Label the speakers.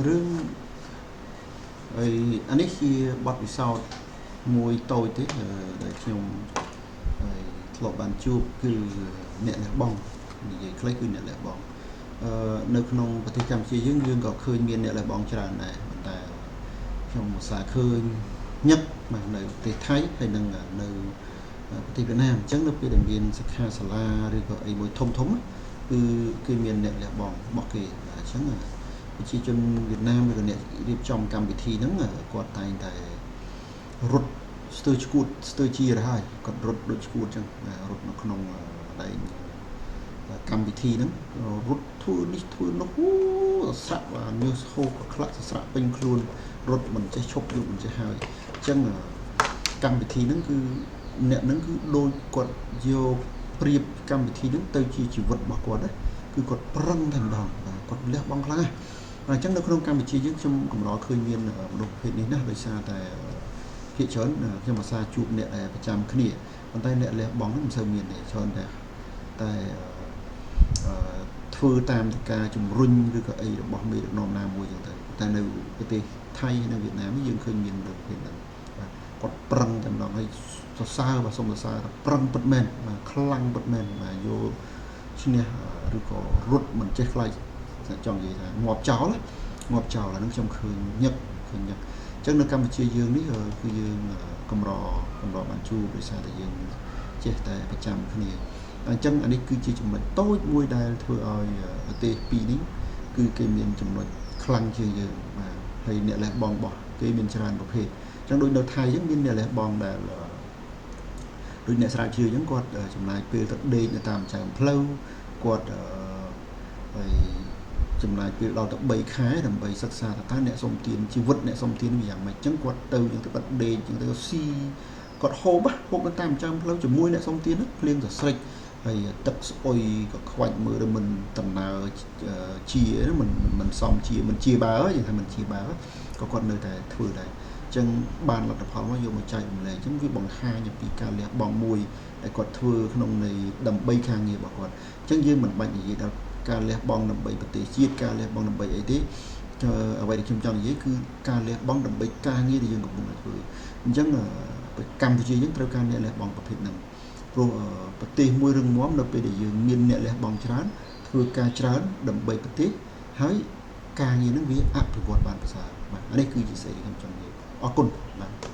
Speaker 1: រឿងហើយអានេះជាបទពិសោធន៍មួយតូចទេដែលខ្ញុំហើយធ្លាប់បានជួបគឺអ្នកលះបង់និយាយខ្លីគឺអ្នកលះបង់អឺនៅក្នុងប្រទេសកម្ពុជាយើងយើងក៏ឃើញមានអ្នកលះបង់ច្រើនដែរប៉ុន្តែខ្ញុំឧស្សាហ៍ឃើញញឹកបាទនៅប្រទេសថៃហើយនិងនៅប្រទេសវៀតណាមអញ្ចឹងនៅពេលដែលមានសិក្ខាសាលាឬក៏អីមួយធំធំគឺគេមានអ្នកលះបង់របស់គេបាទអញ្ចឹងប្រជាជនវៀតណាមឬក៏អ្នករៀបចំកម្មវិធីហ្នឹងគាត់តែងតែរត់ស្ទើរឈួតស្ទើរជាទៅហើយគាត់រត់ដូចឈួតអញ្ចឹងរត់នៅក្នុងកន្លែងកម្មវិធីហ្នឹងរត់ធ្វើនេះធ្វើនោះអូស្រាក់បាទញើសហូរក៏ខ្លាក់ស្រាក់ពេញខ្លួនរត់មិនចេះឈប់យប់មិនចេះហើយអញ្ចឹងកម្មវិធីហ្នឹងគឺអ្នកហ្នឹងគឺដូចគាត់យកប្រៀបកម្មវិធីហ្នឹងទៅជាជីវិតរបស់គាត់ណាគឺគាត់ប្រឹងតែម្ដងបាទគាត់លះបង់ខ្លាំងណាស់អញ្ចឹងនៅក្នុងកម្ពុជាយើងខ្ញុំកម្រឃើញមានមនុស្សប្រភេទនេះណាដោយសារតែភាគច្រើនខ្ញុំអាសាជួបអ្នកដែលប្រចាំគ្នាប៉ុន្តែអ្នកលះបង់ហ្នឹងមិនសូវមានទេច្រើនតែតែធ្វើតាមការជំរុញឬក៏អីរបស់មេដឹកនាំណាមួយចឹងទៅតែនៅប្រទេសថៃនិងវៀតណាមយើងឃើញមានប្រភេទហ្នឹងបាទគាត់ប្រឹងតែម្ដងហើយសរសើរបាទសូមសរសើរថាប្រឹងពិតមែនបាទខ្លាំងពិតមែនបាទយកឈ្នះឬក៏រត់មិនចេះខ្លាចចង់និយាយថាងាប់ចោលងាប់ចោលអាហ្នឹងខ្ញុំឃើញញឹកឃើញញឹកអញ្ចឹងនៅកម្ពុជាយើងនេះគឺយើងកម្រកម្របានជួបដោយសារតែយើងចេះតែប្រចាំគ្នាអញ្ចឹងអានេះគឺជាចំណុចតូចមួយដែលធ្វើឲ្យប្រទេសពីរនេះគឺគេមានចំណុចខ្លាំងជាងយើងបាទហើយអ្នកលះបង់របស់គេមានច្រើនប្រភេទអញ្ចឹងដូចនៅថៃអញ្ចឹងមានអ្នកលះបង់ដែលដូចអ្នកស្រាវជ្រាវអញ្ចឹងគាត់ចំណាយពេលទៅដេកនៅតាមចើមផ្លូវគាត់ហើយចំណាយពេលដល់ទៅ3ខែដើម្បីសិក្សាថាតើអ្នកសុំទានជីវិតអ្នកសុំទានវាយ៉ាងម៉េចអញ្ចឹងគាត់ទៅអញ្ចឹងទៅគាត់ដេកអញ្ចឹងទៅស៊ីគាត់ហូបហូបនៅតាមចើមផ្លូវជាមួយអ្នកសុំទានភ្លៀងសស្រិចហើយទឹកស្អុយក៏ខ្វាច់មើលទៅមិនតំណើជាមិនមិនសមជាមិនជាបើយើងថាមិនជាបើក៏គាត់នៅតែធ្វើដែរអញ្ចឹងបានលទ្ធផលមកយកមកចែករំលែកអញ្ចឹងវាបង្ហាញអំពីការលះបង់មួយដែលគាត់ធ្វើក្នុងន័យដើម្បីការងាររបស់គាត់អញ្ចឹងយើងមិនបាច់និយាយដល់ការលះបង់ដើម្បីប្រទេសជាតិការលះបង់ដើម្បីអីទេអ្វីដែលខ្ញុំចង់និយាយគឺការលះបង់ដើម្បីការងារដែលយើងកំពុងតែធ្វើអញ្ចឹងកម្ពុជាយើងត្រូវការអ្នកលះបង់ប្រភេទហ្នឹងព្រោះប្រទេសមួយរឹងមាំនៅពេលដែលយើងមានអ្នកលះបង់ច្រើនធ្វើការច្រើនដើម្បីប្រទេសហើយការងារនឹងវាអភិវឌ្ឍបានប្រសើរបាទអានេះគឺជាស្អីខ្ញុំចង់និយាយអរគុណបាទ។